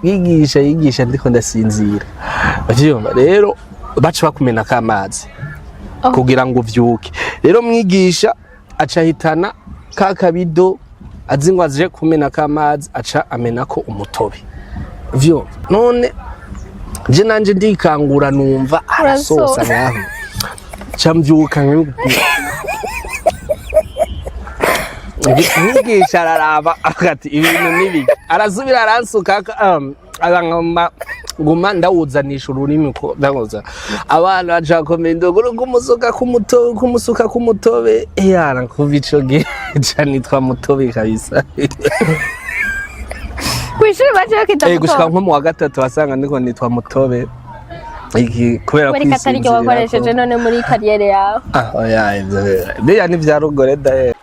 Mwigisha yigisha ndiko ndasinzira, vyumva rero baca bakumenako amazi kugira ngo uvyuke. Rero mwigisha aca ahitana ka kabido, azi ngo aje kumenako amazi, aca amenako umutobe, vyumva. None je nanje ndikangura, numva arasosa. Urasosa. Ngaho ca mvyuka, mwigisha araraba ati: "Ibintu nibi." Arasubira aransuka, arankoma, nguma ndawuzanisha ururimi ko ndawuza. Abana baca komenda indogoro kumusuka kumutobe, kumusuka kumutobe. Yana kuva ico gihe ca nitwa Mutobe kabisa. Kw'ishuri baje bakita Gushika Mutobe? Nko mu wa gatatu wasanga ndiko nitwa Mutobe iki kubera Wereka atari ryo kwisinzirako. wakoresheje none muri carrière yawe. Ah, oya, ivyo biriya ni vya rugore dahe.